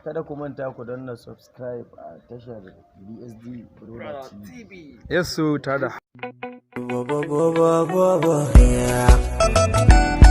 Kada ku manta ku danna subscribe a tashar BSD Broda TV. Yes, so tare da Ba ba ba ba ba ba, yeah.